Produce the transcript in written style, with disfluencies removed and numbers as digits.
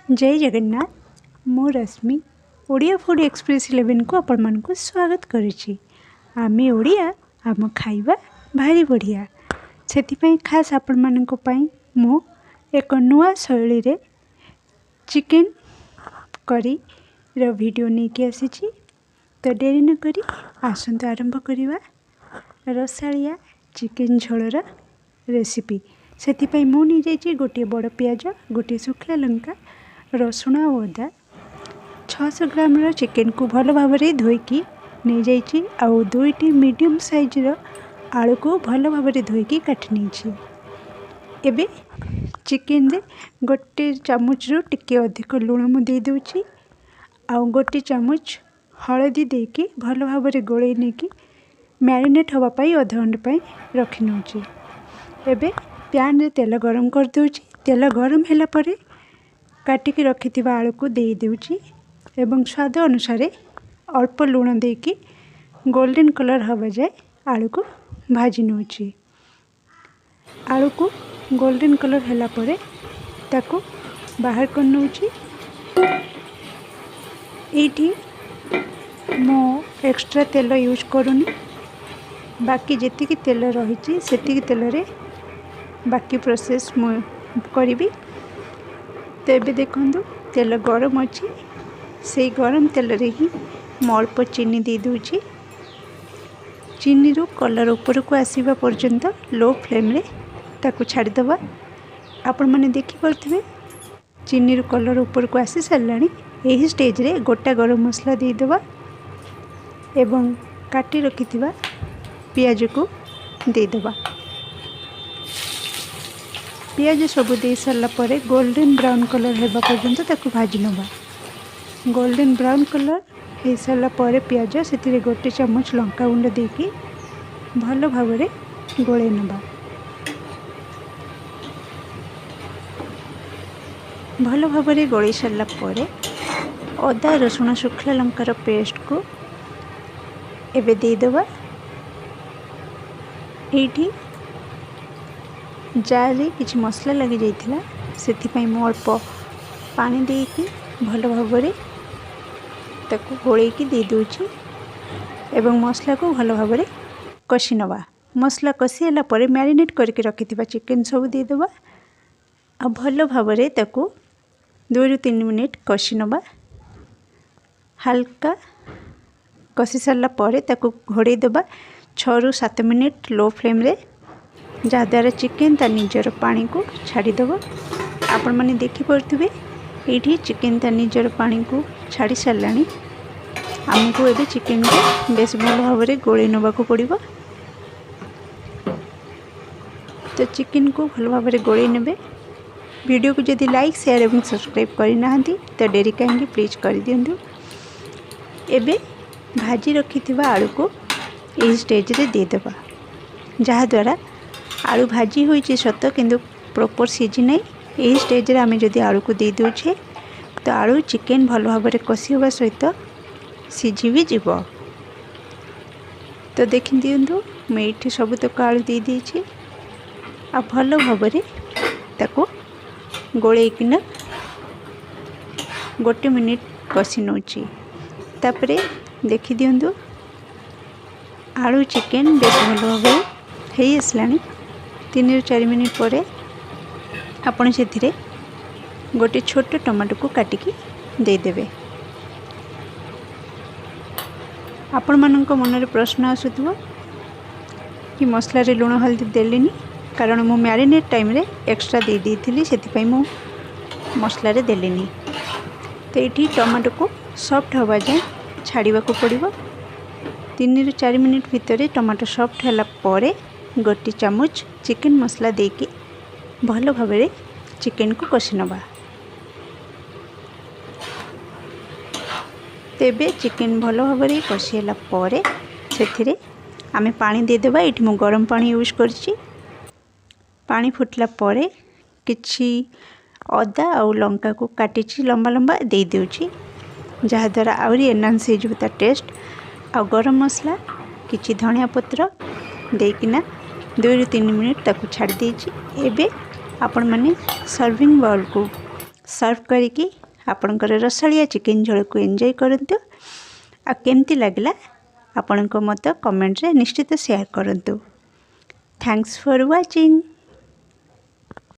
ଜୟ ଜଗନ୍ନାଥ। ମୁଁ ରଶ୍ମି, Odia food express 11କୁ ଆପଣମାନଙ୍କୁ ସ୍ୱାଗତ କରୁଛି। ଆମେ ଓଡ଼ିଆ, ଆମ ଖାଇବା ଭାରି ବଢ଼ିଆ। ସେଥିପାଇଁ ଖାସ୍ ଆପଣମାନଙ୍କ ପାଇଁ ମୁଁ ଏକ ନୂଆ ଶୈଳୀରେ ଚିକେନ୍ କରିର ଭିଡ଼ିଓ ନେଇକି ଆସିଛି। ତ ଡେରି ନକରି ଆସନ୍ତୁ ଆରମ୍ଭ କରିବା ରସାଳିଆ ଚିକେନ୍ ଝୋଳର ରେସିପି। ସେଥିପାଇଁ ମୁଁ ନେଇଯାଇଛି ଗୋଟିଏ ବଡ଼ ପିଆଜ, ଗୋଟିଏ ଶୁଖିଲା ଲଙ୍କା, ରସୁଣ ଆଉ ଅଦା। 600 ଗ୍ରାମର ଚିକେନ୍କୁ ଭଲ ଭାବରେ ଧୋଇକି ନେଇଯାଇଛି ଆଉ ଦୁଇଟି ମିଡ଼ିୟମ୍ ସାଇଜ୍ର ଆଳୁକୁ ଭଲ ଭାବରେ ଧୋଇକି କାଟି ନେଇଛି। ଏବେ ଚିକେନ୍ରେ ଗୋଟେ ଚାମଚରୁ ଟିକେ ଅଧିକ ଲୁଣ ମୁଁ ଦେଇଦେଉଛି ଆଉ ଗୋଟେ ଚାମଚ ହଳଦୀ ଦେଇକି ଭଲ ଭାବରେ ଗୋଳେଇ ନେଇକି ମ୍ୟାରିନେଟ୍ ହେବା ପାଇଁ ଅଧଘଣ୍ଟା ପାଇଁ ରଖି ନେଉଛି। ଏବେ ପ୍ୟାନ୍ରେ ତେଲ ଗରମ କରିଦେଉଛି। ତେଲ ଗରମ ହେଲା ପରେ କାଟିକି ରଖିଥିବା ଆଳୁକୁ ଦେଇଦେଉଛି ଏବଂ ସ୍ୱାଦ ଅନୁସାରେ ଅଳ୍ପ ଲୁଣ ଦେଇକି ଗୋଲ୍ଡେନ୍ କଲର୍ ହେବା ଯାଏ ଆଳୁକୁ ଭାଜି ନେଉଛି। ଆଳୁକୁ ଗୋଲ୍ଡେନ୍ କଲର୍ ହେଲା ପରେ ତାକୁ ବାହାର କରି ନେଉଛି। ଏଇଠି ମୁଁ ଏକ୍ସଟ୍ରା ତେଲ ୟୁଜ୍ କରୁନି। ବାକି ଯେତିକି ତେଲ ରହିଛି, ସେତିକି ତେଲରେ ବାକି ପ୍ରୋସେସ୍ ମୁଁ କରିବି। ତ ଏବେ ଦେଖନ୍ତୁ, ତେଲ ଗରମ ଅଛି। ସେଇ ଗରମ ତେଲରେ ହିଁ ମୁଁ ଅଳ୍ପ ଚିନି ଦେଇଦେଉଛି। ଚିନିରୁ କଲର୍ ଉପରକୁ ଆସିବା ପର୍ଯ୍ୟନ୍ତ ଲୋ ଫ୍ଲେମ୍ରେ ତାକୁ ଛାଡ଼ିଦେବା। ଆପଣମାନେ ଦେଖିପାରୁଥିବେ, ଚିନିରୁ କଲର୍ ଉପରକୁ ଆସି ସାରିଲାଣି। ଏହି ଷ୍ଟେଜ୍ରେ ଗୋଟା ଗରମ ମସଲା ଦେଇଦେବା ଏବଂ କାଟି ରଖିଥିବା ପିଆଜକୁ ଦେଇଦେବା। ପିଆଜ ସବୁ ଦେଇ ସାରିଲା ପରେ ଗୋଲ୍ଡେନ୍ ବ୍ରାଉନ୍ କଲର୍ ହେବା ପର୍ଯ୍ୟନ୍ତ ତାକୁ ଭାଜି ନେବା। ଗୋଲ୍ଡେନ୍ ବ୍ରାଉନ୍ କଲର୍ ହେଇସାରିଲା ପରେ ପିଆଜ, ସେଥିରେ ଗୋଟେ ଚାମଚ ଲଙ୍କା ଗୁଣ୍ଡ ଦେଇକି ଭଲ ଭାବରେ ଗୋଳେଇ ନେବା। ଭଲ ଭାବରେ ଗୋଳେଇ ସାରିଲା ପରେ ଅଦା, ରସୁଣ, ଶୁଖିଲା ଲଙ୍କାର ପେଷ୍ଟକୁ ଏବେ ଦେଇଦେବା। ଏଇଠି ଜାର୍ରେ କିଛି ମସଲା ଲାଗିଯାଇଥିଲା, ସେଥିପାଇଁ ମୁଁ ଅଳ୍ପ ପାଣି ଦେଇକି ଭଲ ଭାବରେ ତାକୁ ଗୋଳେଇକି ଦେଇଦେଉଛି ଏବଂ ମସଲାକୁ ଭଲ ଭାବରେ କଷି ନେବା। ମସଲା କଷି ହେଲା ପରେ ମ୍ୟାରିନେଟ୍ କରିକି ରଖିଥିବା ଚିକେନ୍ ସବୁ ଦେଇଦେବା ଆଉ ଭଲ ଭାବରେ ତାକୁ 2ରୁ 3 ମିନିଟ୍ କଷି ନେବା। ହାଲକା କଷି ସାରିଲା ପରେ ତାକୁ ଘୋଡ଼େଇ ଦେବା 6ରୁ 7 ମିନିଟ୍ ଲୋ ଫ୍ଲେମ୍ରେ, ଯାହାଦ୍ୱାରା ଚିକେନ୍ ତା ନିଜର ପାଣିକୁ ଛାଡ଼ିଦେବ। ଆପଣମାନେ ଦେଖିପାରୁଥିବେ, ଏଇଠି ଚିକେନ୍ ତା ନିଜର ପାଣିକୁ ଛାଡ଼ି ସାରିଲାଣି। ଆମକୁ ଏବେ ଚିକେନ୍କୁ ବେଶ ଭଲ ଭାବରେ ଗୋଳେଇ ନେବାକୁ ପଡ଼ିବ। ତ ଚିକେନ୍କୁ ଭଲ ଭାବରେ ଗୋଳେଇ ନେବେ। ଭିଡ଼ିଓକୁ ଯଦି ଲାଇକ୍, ସେୟାର ଏବଂ ସବସ୍କ୍ରାଇବ୍ କରିନାହାନ୍ତି, ତ ଡେରି କାହିଁକି, ପ୍ଲିଜ୍ କରିଦିଅନ୍ତୁ। ଏବେ ଭାଜି ରଖିଥିବା ଆଳୁକୁ ଏହି ଷ୍ଟେଜ୍ରେ ଦେଇଦେବା, ଯାହାଦ୍ୱାରା ଆଳୁ ଭାଜି ହୋଇଛି ସତ, କିନ୍ତୁ ପ୍ରପର୍ ସିଝି ନାହିଁ। ଏହି ଷ୍ଟେଜ୍ରେ ଆମେ ଯଦି ଆଳୁକୁ ଦେଇ ଦେଉଛେ, ତ ଆଳୁ ଚିକେନ୍ ଭଲ ଭାବରେ କଷି ହେବା ସହିତ ସିଝି ବି ଯିବ। ତ ଦେଖି ଦିଅନ୍ତୁ, ମୁଁ ଏଇଠି ସବୁତକ ଆଳୁ ଦେଇଦେଇଛି ଆଉ ଭଲ ଭାବରେ ତାକୁ ଗୋଳେଇକିନା ଗୋଟେ ମିନିଟ୍ କଷି ନେଉଛି। ତାପରେ ଦେଖିଦିଅନ୍ତୁ, ଆଳୁ ଚିକେନ୍ ବେଶ ଭଲ ଭାବରେ ହେଇ ଆସିଲାଣି। 3ରୁ 4 ମିନିଟ୍ ପରେ ଆପଣ ସେଥିରେ ଗୋଟେ ଛୋଟ ଟମାଟୋକୁ କାଟିକି ଦେଇଦେବେ। ଆପଣମାନଙ୍କ ମନରେ ପ୍ରଶ୍ନ ଆସୁଥିବ କି ମସଲାରେ ଲୁଣ ହଳଦୀ ଦେଲିନି। କାରଣ ମୁଁ ମ୍ୟାରିନେଟ୍ ଟାଇମ୍ରେ ଏକ୍ସଟ୍ରା ଦେଇ ଦେଇଥିଲି, ସେଥିପାଇଁ ମୁଁ ମସଲାରେ ଦେଲିନି। ତ ଏଇଠି ଟମାଟୋକୁ ସଫ୍ଟ ହେବା ଯାଏଁ ଛାଡ଼ିବାକୁ ପଡ଼ିବ। 3ରୁ 4 ମିନିଟ୍ ଭିତରେ ଟମାଟୋ ସଫ୍ଟ ହେଲା ପରେ ଗୋଟେ ଚାମଚ ଚିକେନ୍ ମସଲା ଦେଇକି ଭଲ ଭାବରେ ଚିକେନ୍କୁ କଷି ନେବା। ତେବେ ଚିକେନ୍ ଭଲ ଭାବରେ କଷି ହେଲା ପରେ ସେଥିରେ ଆମେ ପାଣି ଦେଇଦେବା। ଏଇଠି ମୁଁ ଗରମ ପାଣି ୟୁଜ୍ କରିଛି। ପାଣି ଫୁଟିଲା ପରେ କିଛି ଅଦା ଆଉ ଲଙ୍କାକୁ କାଟିଛି ଲମ୍ବା ଲମ୍ବା, ଦେଇଦେଉଛି, ଯାହାଦ୍ୱାରା ଆହୁରି ଏନହାନ୍ସ ହେଇଯିବ ତା ଟେଷ୍ଟ। ଆଉ ଗରମ ମସଲା, କିଛି ଧନିଆ ପତ୍ର ଦେଇକିନା 2ରୁ 3 ମିନିଟ୍ ତାକୁ ଛାଡ଼ି ଦେଇଛି। ଏବେ ଆପଣମାନେ ସର୍ଭିଂ ବାଉଲ୍କୁ ସର୍ଭ କରିକି ଆପଣଙ୍କର ରସାଳିଆ ଚିକେନ୍ ଝୋଳକୁ ଏନ୍ଜୟ କରନ୍ତୁ। ଆଉ କେମିତି ଲାଗିଲା, ଆପଣଙ୍କ ମତ କମେଣ୍ଟରେ ନିଶ୍ଚିତ ସେୟାର କରନ୍ତୁ। Thanks for watching.